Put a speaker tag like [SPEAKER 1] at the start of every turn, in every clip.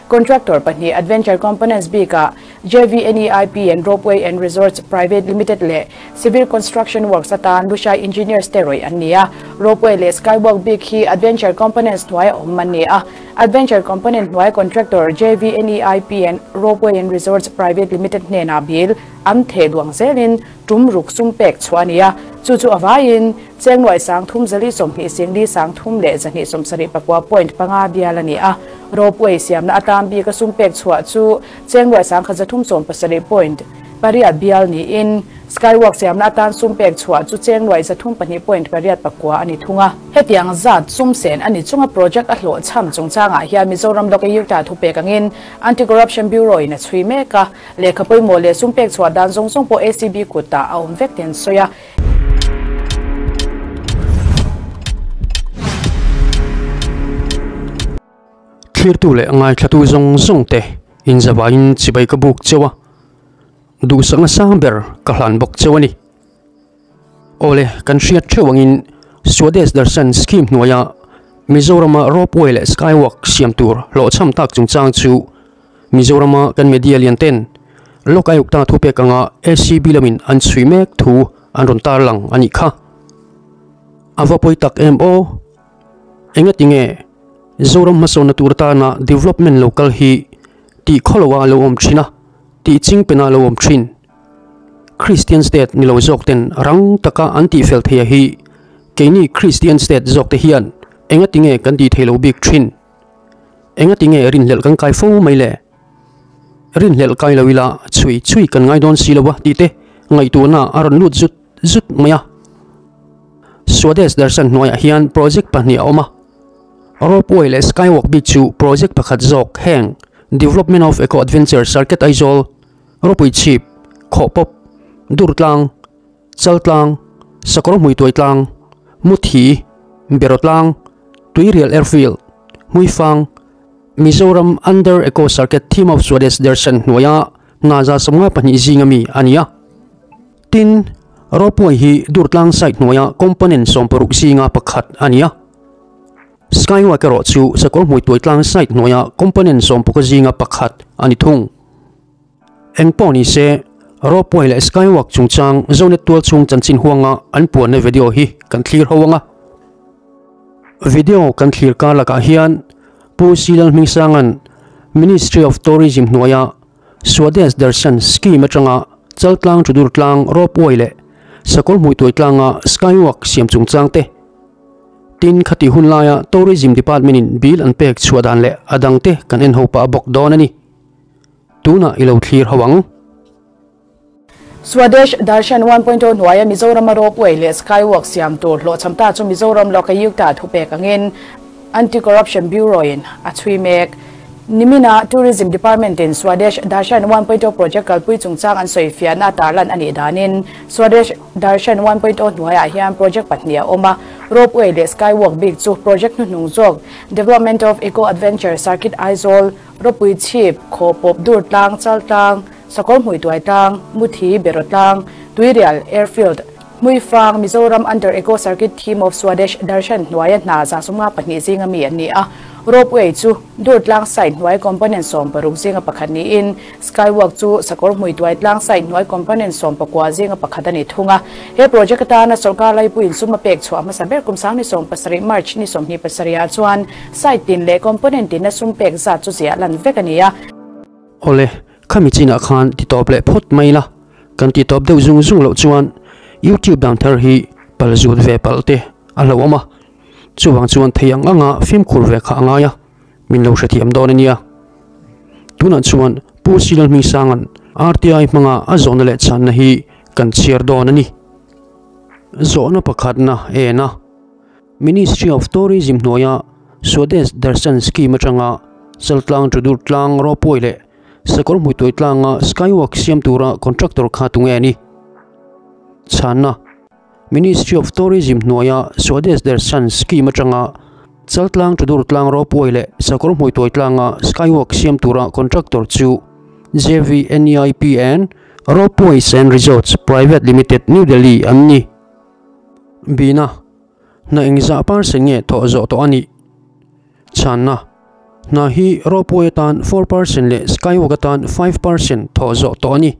[SPEAKER 1] Contractor pahnih Adventure Components bikah JVNEIP and Ropeway and Resorts Private Limited leh Civil Construction Works atan Lushai Engineers te rawih an ni a. Ropeway leh Skywalk bik hi Adventure Components hnuaia awm an ni a. Adventure Component hnuaia contractor JVNEIP and Ropeway and Resorts Private Limited hnenah bill an theh duang zelin tum ruk sum pek chhuah a ni a. Chu chu a vaiin cheng nuaih sang thum zali sawmhnih singli sang thum leh zahnih sawmsarih pakua point panga bial a ni a. Ropeway siamna atan bika sum pek chhuah chu cheng nuaih sang khat zathum sawm pasarih point pariat bial niin Skywalk siamna atan sum pek chhuah chu cheng nuaih zathum pahnih point pariat pakua a ni thung a. Hetiang zat sum sen a ni chunga project a hlawhchham chungchangah hian Mizoram Lokayukta thupek angin Anti-Corruption Bureau in a chhui mek a, lehkha pawimawh leh sum pek chhuah dan zawng zawng pawh ACB kutah a awm vek tih an sawi a.
[SPEAKER 2] Thlirtu leh ngaithlatu zawng zawng te inzavaiin chibai ka buk cheu a, duhsakna sang ber ka hlan bawk cheu a ni. Awle, kan hriat theuh angin Swadesh Darshan Scheme hnuaia Mizorama Ropeway leh Skywalk siam tur hlawhchham tak chungchang chu Mizorama kan media lian ten Lok Ayukta thupek anga ACB lamin an chhui mek thu an rawn tarlang a nih kha. A va pawi tak em aw? Engati nge Zoram hmasawnna tur atana development lo kal hi tih khawloha a lo awm thin a, tih chingpena a lo awm thin? Christian state ni lo zawk ten rang taka an tih fel theia hi keini Christian state zawk te hian engati nge kan tih theih loh bik thin? Engati nge rinhlelh kan kai fo mai le? Rinhlelh kai lo ila chhui chhui kan ngai dawn si lo a tih te ngaihtuahna a rawn lut zut zut mai a. Swadesh Darshan hnuaiah hian project pahnih a awm a. Ropeway leh Skywalk bik chu project pakhat zawk heng Development of Eco Adventure Circuit Aizawl, Ropui chhip, Khawhpawp, Durtlang, Chaltlang, Sakawr Hmuituai tlang, Muthi, Beraw tlang, Tuirial Airfield, Hmuifang, Mizoram Under Eco Circuit Theme of Swadesh Darshan hnuaia hna 52 zinga mi a ni a. Tin, Ropeway hi Durtlang site hnuaia component 60 zinga pakhat a ni a. Skywalk erawh chu Sakawr Hmuituai tlang site hnuaia component 16 zinga pakhat a ni thung. Eng pawh ni se, Ropeway leh Skywalk chungchang Zonet tualchhung chanchin huanga an puanna video hi kan thlir ho ang a. Video kan thlir kar lakah hian Pu Silal Hmingsanga'n Ministry of Tourism hnuaia Swadesh Darshan Scheme atanga Chaltlang Chudur tlang Ropeway leh Sakawr Hmuituai tlanga Skywalk siam chungchang te, tin khati hun laia Tourism Department-in bill an pek chhuah dan leh a dangte kan en ho pah bawk dawn a ni. Tunah i lo thlir ho ang.
[SPEAKER 1] Swadesh Darshan 1.0 hnuaia Mizorama Ropeway leh Skywalk siam tur hlawhchham ta chu Mizoram Lokayukta thupek angin Anti-Corruption Bureau-in a chhui mek. Nimina Tourism Department-in Swadesh Darshan 1.0 project kalpui chungchang an sawi fiahna tarlan a nih danin Swadesh Darshan 1.0 hnuaiah hian project pahnih a awm a, Ropeway leh Skywalk bik chu project hnuhnung zawk Development of Eco Adventure Circuit Aizawl, Ropui chhip, Khawpawp dur tlang, Chal tlang, Sakawr Hmuituai tlang, Muthi, Beraw tlang, Tuirial Airfield, Hmuifang, Mizoram Under Eco Circuit Theme of Swadesh Darshan hnuaia hna 72 zinga mi an ni a. Ropeway chu dur tlang site hnuai component 60 zinga pakhat niin Skywalk chu Sakawr Hmuituai tlang site hnuai component 19 zinga pakhat a ni thung a. He project atana sorkar laipuiin sum a pek chhuah hmasa ber kum sang ni 70 March ni 27 ah chuan site tin leh component tina sum pek zat chu ziah lan vek a ni a.
[SPEAKER 2] Awle, khami chinah khan ti tawp leh phawt mai la, kan ti tawp deuh zung zung loh chuan YouTube dan thar hi pal zut ve palh te a hlauhawm a, chuvang chuan thei ang anga fimkhur ve kha a ngai a, min lo hrethiam dawn a nia. Tunah chuan Pu Silal Hmingsanga'n RTI hmanga a zawhna leh chhanna hi kan chhiar dawn a ni. Zawhna pakhatna en a. Ministry of Tourism hnuaia Swadesh Darshan Scheme atanga Chaltlang Tudur tlang ropeway leh Sakawr Hmuituai tlanga Skywalk siam tura contractor kha tunge a ni? Chhanna, Ministry of Tourism hnuaia Swadesh Darshan Scheme atanga Chaltlang Tudur tlang ropeway leh Sakawr Hmuituai tlanga Skywalk siam tura contractor chu JVNEIPN Ropeways and Resorts Private Limited, New Delhi an ni. Bina, Hna engzah parsen nge thawh zawh tawh a nih? Chhanna, Hna hi ropeway atan 4% leh skywalk atan 5% thawh zawh tawh a ni.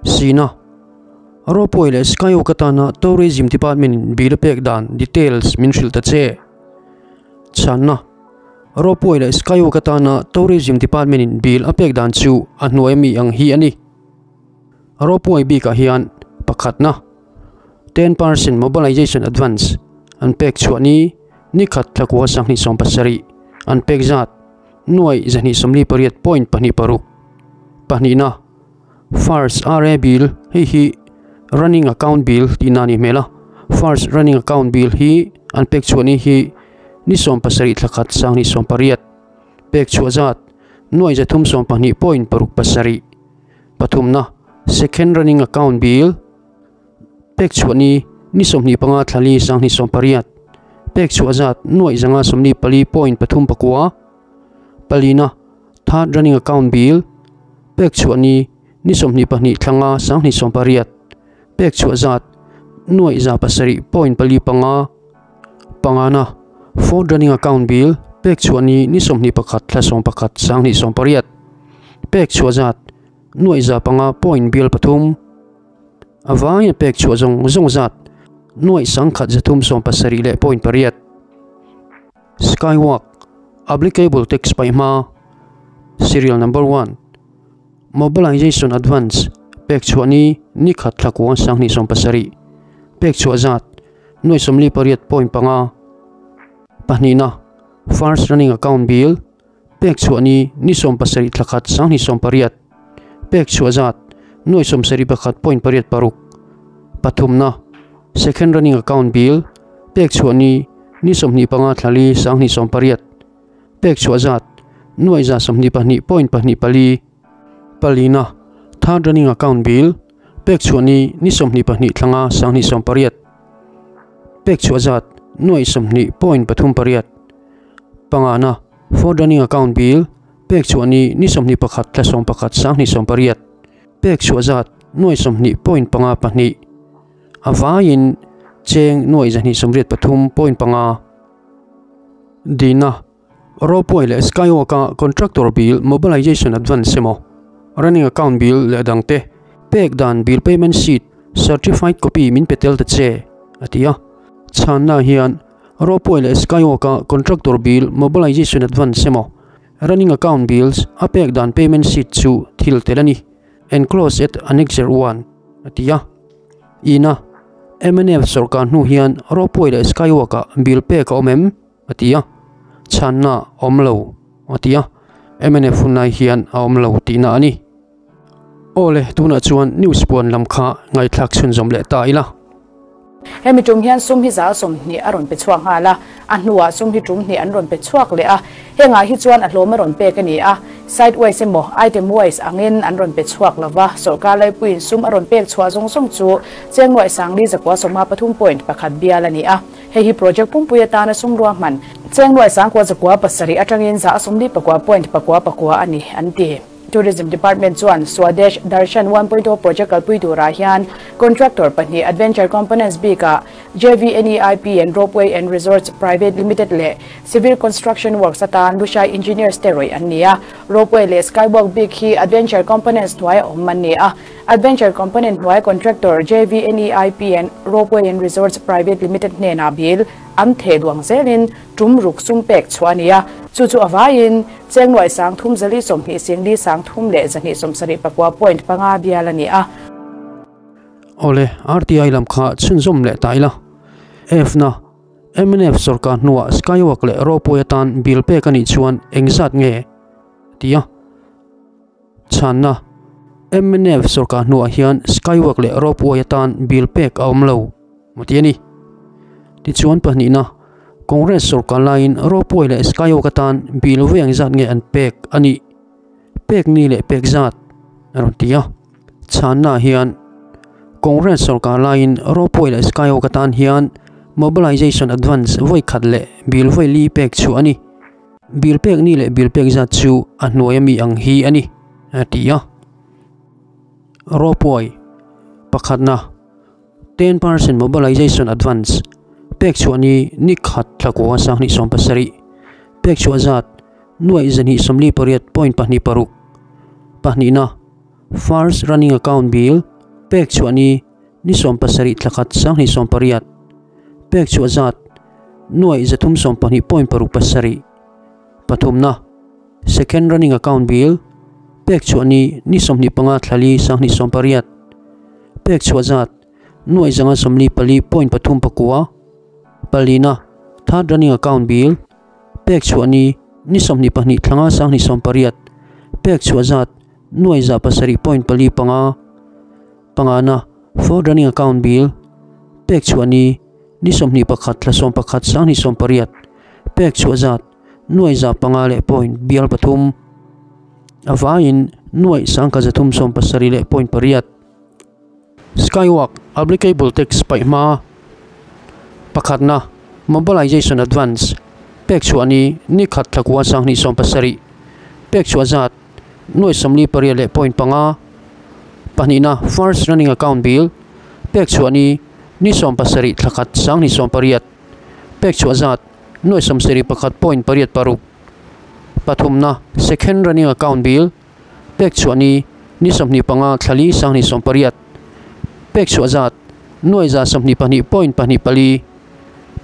[SPEAKER 2] Sina, Ropeway leh skywalk atana Tourism Department in bill a pek dan details min hrilh ta che. Chhanna, Ropeway leh skywalk atana Tourism Department in bill a pek dan chu a hnuai ami ang hi a ni. Ropeway bikah hian pakhatna, 10% mobilization advance an pek chhuah ni nikhat thlakua sanghnih 70 an pek zat nuai 248 point pahnih paruk pahnihna first RA bill hei hi running account bill tihna a nih hmel a first running account bill hi an pek chhuah ni hi ni 17 thlakhat sanghnih 18 pek chhuah zat nuai 312 point paruk pasarih pathumna second running account bill pek chhuah ni ni 25 thlali sanghnih 18 pek chhuah zat nuai 544 point pathum pakua palina third running account bill pek chhuah ni ni 22 thlanga sanghnih 18 pek chhuah zat nuai 7 point pali panga pangana fourth running account bill pek chhuah ni ni 21 thla 11 sanghnih 18 pek chhuah zat nuai 5 point bill pathum awangin pek chhuah zawng zawng zat nuai sangkhat 370 leh point pariat skywalk applicable tax paihma serial number 1 mobilization advance pek chhuah ni ni khat thlakua sanghnih 70 pek chhuah zat nuai 48 point panga pahnihna first running account bill pek chhuah ni ni 17 thlakhat sanghnih 18 pek chhuah zat nuai 71 point pariat paruk pathumna second running account bill pek chhuah ni ni 25 thlali sanghnih 18 pek chhuah zat nuai 22 point pahnih pali palina third running account bill pek chhuah ni ni 22 thlanga sanghnih 18 pek chhuah zat nuai 20 point pathum pariat pangana fourth running account bill pek chhuah ni ni 21 thla 11 sanghnih 18 pek chhuah zat nuai 20 point panga pahnih awain cheng nuai 283 point panga dina ropeway leh skywalk a contractor bill mobilization advance emaw running account bill leh dangte pek dan bill payment sheet certified copy min petel ta che atia chhanna hian ropeway leh skywalk a contractor bill mobilization advance emaw running account bills a pek dan payment sheet chu thil tel ani enclose at annexure 1 atia ina MNF sarkar hnu hian ropeway leh skywalk a bill pek a awm em atia chhanna awm atia MNF hunai hian a awm lo tihna ani ole tuna chuan news puan lam kha ngaithlak chhun zawm leh ta ila
[SPEAKER 1] hemi tum hian sum hi zal som ni aron pe chuak hala a hnuwa sum hi tum ni an ron pe chuak le a henga hi chuan a hlawm ron pe ka ni a site wise emaw item wise angin an ron pe chuak lova sarkar lai puin sum aron pek chhuwa zong zong chu chengwai sangli zakwa soma pathum point pakhat bial ani a hei hi project pumpuia tana sum ruwa man chengwai sangkwa zakwa pasari atangin za asumli pakwa point pakwa pakwa ani anti Tourism Department chuan Swadesh Darshan 1.0 project kalpui tura hian contractor pahnih Adventure Components bika JVNEIP and Ropeway and Resorts Private Limited le Civil Construction Works atan Lushai Engineers teroi an nia Ropeway le Skywalk bik hi Adventure Components hnuai awm an ni a Adventure Component hnuai contractor JVNEIP and Ropeway and Resorts Private Limited hnena bil an the duang zelin tum ruk sum pek chuania chu chu awain chengnuai sang thum zali som hi singli sang thum le zani som sari pakwa point panga bialani a
[SPEAKER 2] ole RTI lam kha chhunzawm leh taila F na MNF sarkar hnuah skywalk leh ropeway atan bill pek ani chuan engzat nge tia chhanna MNF sarkar hnuah hian skywalk leh ropeway atan bill pek a awm lo mati ani ti chuan pahnih na Congress sarkar laiin ropeway leh skywalk atan bill ve engzat nge an pek ani pek ni leh pek zat aron tia chhanna hian Congress sarkar laiin ropeway leh skywalk atan hian mobilization advance voi khat leh bill voi li pek chu ani bill pek ni leh bill pek zat chu a hnuai ami ang hi ani atia ropeway pakhatna 10% mobilization advance pek chu ani ni khat thlakua sanghnih 70 pek chu zat Nuaih zahnih sawmli pariat point pahnih paruk pahnihna First Running Account Bill pek chhuah ni ni sawm pasarih thla khat sanghnih sawm pariat pek chhuah zat nuaih zathum sawm pahnih point paruk pasarih pathumna Second Running Account Bill pek chhuah ni ni sawmhnih panga thlali sanghnih sawm pariat pek chhuah zat nuaih zanga sawmli pali point pathum pakua palina Third Running Account Bill pek chhuah ni ni sawmhnih pahnih thlanga sanghnih sawm pariat pek chhuah zat nuaih za pasarih point pali panga pangana Fourth Running Account Bill pek chhuah ni ni sawmhnih pakhat thla sawm pakhat sanghnih sawm pariat pek chhuah zat nuaih za panga leh point bial pathum a vaiin nuaih sangkhat zathum sawm pasarih leh point pariat. Skywalk Applicable Tax paih hma pakhatna Mobilization Advance pek chhuah ni ni khat thla kua sanghnih sawm pasarih pek chhuah zat nuaih sawmli pariat leh point panga pahnihna First Running Account Bill pek chhuah ni ni sawm pasarih thla khat sanghnih sawm pariat pek chhuah zat nuaih sawm sarih pakhat point pariat paruk pathumna Second Running Account Bill pek chhuah ni ni sawmhnih panga thlali sanghnih sawm pariat pek chhuah zat nuaih za sawmhnih pahnih point pahnih pali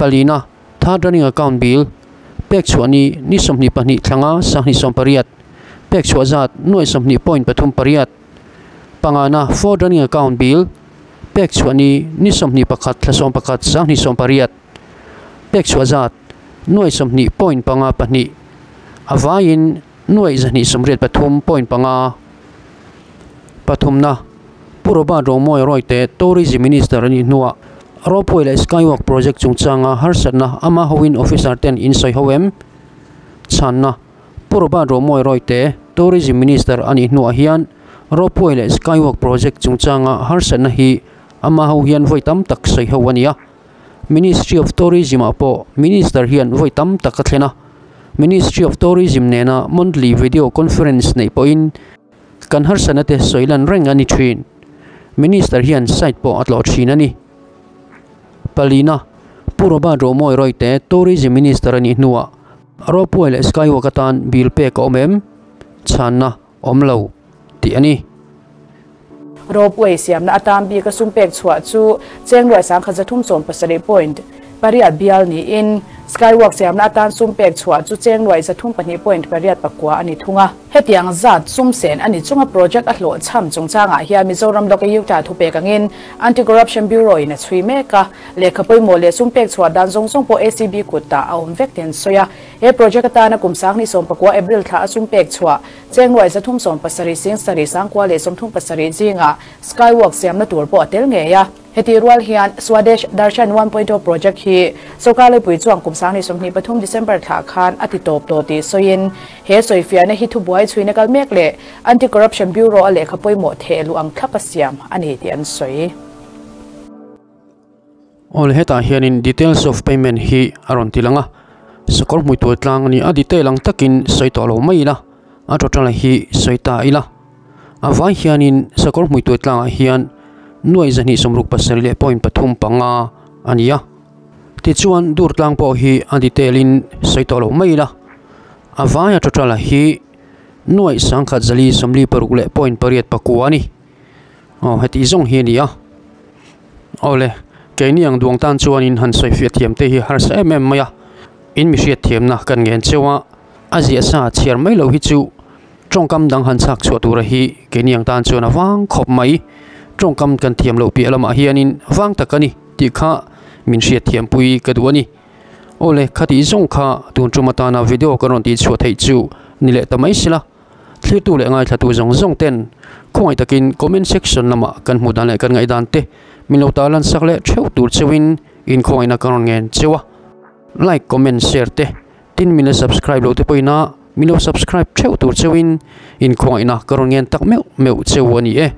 [SPEAKER 2] palina Third Running Account Bill pek chhuah ni ni sawmhnih pahnih thlanga sanghnih sawm pariat pek chhuah zat nuaih sawmhnih point pathum pariat pangana Fourth Running Account Bill pek chhuah ni ni sawmhnih pakhat thla sawm pakhat sanghnih sawm pariat pek chhuah zat nuaih sawmhnih point panga pahnih a vaiin nuaih zahnih sawmriat pathum point panga pathumna Pu Robert Romawi Rawite Tourism Minister a nih hnuah Ropeway leh Skywalk Project chungchanga harsatna ama hoin officer ten in sawi ho em? Chhanna, Pu Robert Romawi Rawite Tourism Minister a nih hnuah hian Ropeway leh Skywalk Project chungchanga harsatna hi ama ho hian vawi tam tak sawi ho a ni a. Ministry of Tourism ah pawh Minister hian vawi tam tak a thlen a. Ministry of Tourism nena monthly video conference neih pawhin kan harsatna te sawi lan reng a ni thin. Minister hian site pawh a tlawh thin a ni. Palina, Pu Robert Romawi Rawite Tourism Minister a nih hnuah Ropeway leh Skywalk atan bill pek a awm em? Chhanna awm lo tih a ni.
[SPEAKER 1] Ropeway siamna atan bik a sum pek chhuah chu cheng ruai sangkhat zathum sawm pasarih point pariat bial niin Skywalk siamna atan sum pek chhuah chu cheng ruai zathum pahnih point pariat pakua a ni thung a. Hetiang zat sum sen a ni chunga project a hlawh chham chungchangah hian Mizoram Lokayukta thupek angin Anti-Corruption Bureau in a chhui mek a, lehkha pawimawh leh sum pek chhuah dan zawng zawng pawh ACB kutah a awm vek ten sawi a. He project atana kum sanghnih sawm pakua April thla a sum pek chhuah cheng ruai zathum sawm pasarih sing sarih sangkua leh sawmthum pasarih zingah Skywalk siamna tur pawh a tel ngei a. Heti rual hian Swadesh Darshan 1.0 project hi sorkar laipui chuan kum sanghnih sawmhnih pathum December thla khan a ti tawp tawh tih sawiin he sawifiahna hi thubuai chhuina kal mek leh Anti-Corruption Bureau a lehkha pawimawh theh luh ang thlap a siam a ni tih an sawi.
[SPEAKER 2] Awle hetah hianin details of payment hi a rawn ti lang a, sakawr hmui tuai tlang a ni a, detail ang takin sawi tawh lo mai ila, a total hi sawi ta ila. A vai hianin sakawr hmui tuai tlangah hian nuaih zahnih sawmruk pasarih leh point pathum panga a ni a. Tichuan dur tlang pawh hi a detail in sawi tawh lo mai ila, a vaia total hi nuaih sangkhat zali sawmli paruk leh point pariat pakua a ni. Aw heti zawng hi a ni a. Awle, keini ang duang tan chuanin han sawi fiah thiam te hi harsa em em mai a, in mi hriat thiamna kan ngen cheu a, a ziah sa chhiar mai lo hi chu tawngkam dang han chhak chhuah tura hi keini ang tan chuan a vang khawp mai. Tawngkam kan thiam loh piah lamah hianin vang tak a ni tih kha min hriat thiampui ka duh a ni. Awle, khatih zawng kha tun tum atana video kan rawn tih chhuah theih chu ni leh ta mai sila. Thlirtu leh ngaithlatu zawng zawng ten khawngaih takin comment section lamah kan hmuh dan leh kan ngaihdan te min lo tarlan sak leh theuh tur cheuhin inkhawngaihna kan rawn ngen cheu a. Like, comment, share te tin min la subscribe lo te pawhin a min lo subscribe theuh tur cheuhin inkhawngaihna ka rawn ngen tak meuh meuh cheu a ni e.